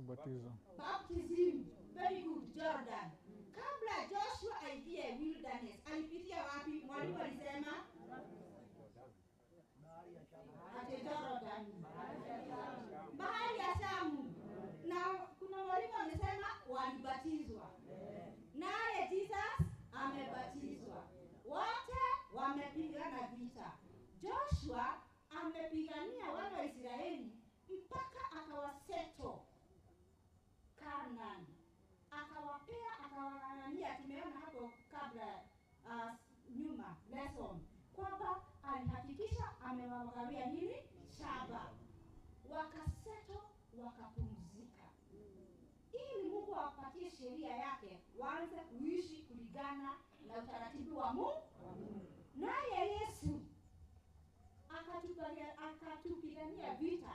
Ubatizo. Baptism. Very good, Jordan. Kabla Joshua aingie wilderness, alipitia wapi? Mwalimu alisema ati Jordan. Bahari ya Shamu. Na kuna mwalimu amesema walibatizwa. Naye Jesus amebatizwa. Wote wamepigana vita. Joshua amepigania wana wa Israeli mpaka akawaseto Canaan. Akawapea, akawang'ang'ania. Tumeona hapo kabla nyuma lesson kwamba alihakikisha amewagawia nini? Shaba. Wakaseto, wakapumzika, ili Mungu awapatie sheria yake, waanze kuishi kulingana na utaratibu wa Mungu. Naye Yesu akatupigania vita